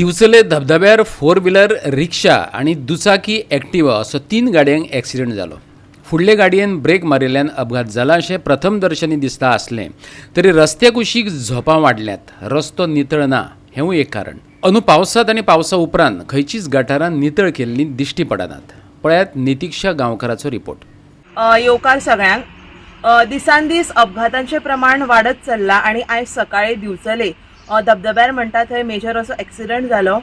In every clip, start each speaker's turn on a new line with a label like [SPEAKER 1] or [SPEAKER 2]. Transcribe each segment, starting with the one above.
[SPEAKER 1] दिवचले धबधब्यार four wheeler रिक्षा आनी दुचाकी एक्टिवा असो 3 गाडयांक एक्सिडंट जालो. फुडले गाडयेन ब्रेक मारिल्ल्यान अपघात जाला अशें प्रथमदर्शनी दिसता आसलें तरी रस्त्या कुशीक झोपां वाडल्यात, रस्तो नितळ ना हेंवूय एक कारण. अंदू पावसांत आनी पावसा उपरांत खंयचीच गटारां नितळ केल्लीं दिश्टी पडनात. पळयात नितिक्षा गांवकाराचो रिपोर्ट.
[SPEAKER 2] येवकार सगळ्यांक. दिसान दीस अपघातांचें प्रमाण वाडत चल्लां आनी आयज सकाळी दिवचले धबधब्यार म्हणटा थंय मेजर असो एक्सिडंट जालो.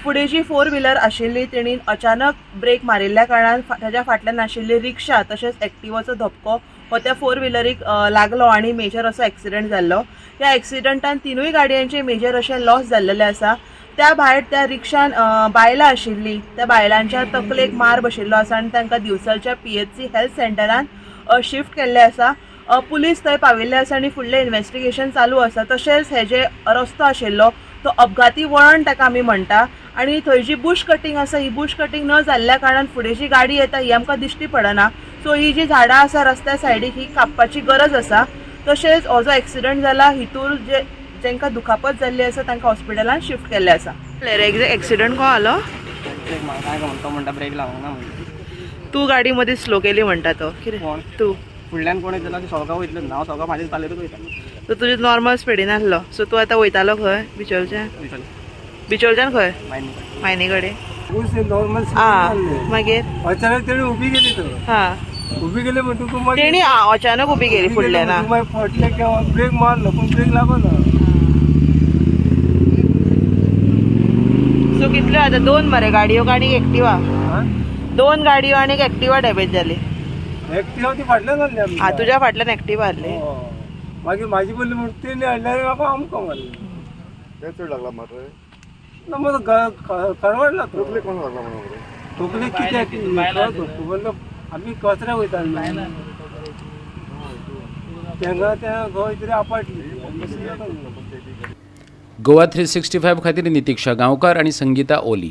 [SPEAKER 2] फुडें जी फोर व्हिलर आशिल्ली तेणीन अचानक ब्रेक मारिल्ल्या कारणान ताज्या फाटल्यान आशिल्ली रिक्षा तशेंच एक्टिवाचो धपको हो त्या फोर व्हिलरीक लागलो आनी मेजर असो एक्सिडंट जाल्लो. ह्या एक्सिडंटान 3 गाडयांचे मेजर अशें लॉस जाल्लेलें आसा. त्या भायर त्या रिक्षान बायलां आशिल्ली, त्या बायलांच्या तकलेक मार बशिल्लो आसा आनी तांकां दिवचलच्या PHC health सेंटरान शिफ्ट केल्ले आसा. पुलीस थंय पाविल्ले आसा आनी फुडलें इन्वेस्टिगेशन चालू आसा. तशेंच हे जे रस्तो आशिल्लो तो अपघाती वळण ताका आमी म्हणटा आनी थंय जी बुश कटींग आसा ही बुश कटींग न जाल्ल्या कारणान फुडें जी गाडी येता ही आमकां दिश्टी पडना. सो ही जी झाडां आसा रस्त्या सायडीक ही कापपाची गरज आसा. तशेंच हो जो एक्सिडंट जाला हितूर जे जांकां दुखापत जाल्ली आसा तांकां हॉस्पिटलान शिफ्ट केल्लें आसा. एक्सिडंट कोण आलो?
[SPEAKER 3] म्हणटा ब्रेक लावंक ना म्हणटा.
[SPEAKER 2] तूं गाडी मदीं स्लो केली म्हणटा तो कितें? तूं
[SPEAKER 3] फुडल्यान कोण येतलो सोका वयतलो ना, हांव सोका म्हाजे चालयतूच वयता.
[SPEAKER 2] सो तुजे नॉर्मल स्पिडीन आसलो. सो तूं आतां वयतालो खंय? बिचोलच्यान? बिचोलच्यान खंय? मायनी कडेन.
[SPEAKER 4] नॉर्मल.
[SPEAKER 2] मागीर
[SPEAKER 4] अचानक तेणी उबी केली तो.
[SPEAKER 2] हा
[SPEAKER 4] उबी केली म्हणटकूच
[SPEAKER 2] तेणी अचानक उबी केली फुडल्यान.
[SPEAKER 4] मागीर फाटले केव्हा ब्रेक मारलो पूण ब्रेक लागना.
[SPEAKER 2] सो कितल्यो आतां? 2 मरे गाडयो आनी एक्टिवा. 2 गाडयो आनी एक्टिवा डॅमेज जाली.
[SPEAKER 4] एक्टिवा ती फाटल्यान आसली.
[SPEAKER 2] हा तुज्या फाटल्यान एक्टिवा आसली.
[SPEAKER 4] मागीर म्हाजी पयली म्हण तेणी हाडल्यार म्हाका आमकां मारलें.
[SPEAKER 5] तें चड लागला मार
[SPEAKER 4] ना मग खरवडला तो.
[SPEAKER 5] तकलेक कोण लागला म्हणून?
[SPEAKER 4] तकलेक कित्याक आमी कचऱ्याक वयताले तेंगा त्या खंय तरी आपटली.
[SPEAKER 1] गोवा 365 खातीर नितिक्षा गांवकार आनी संगीता ओली.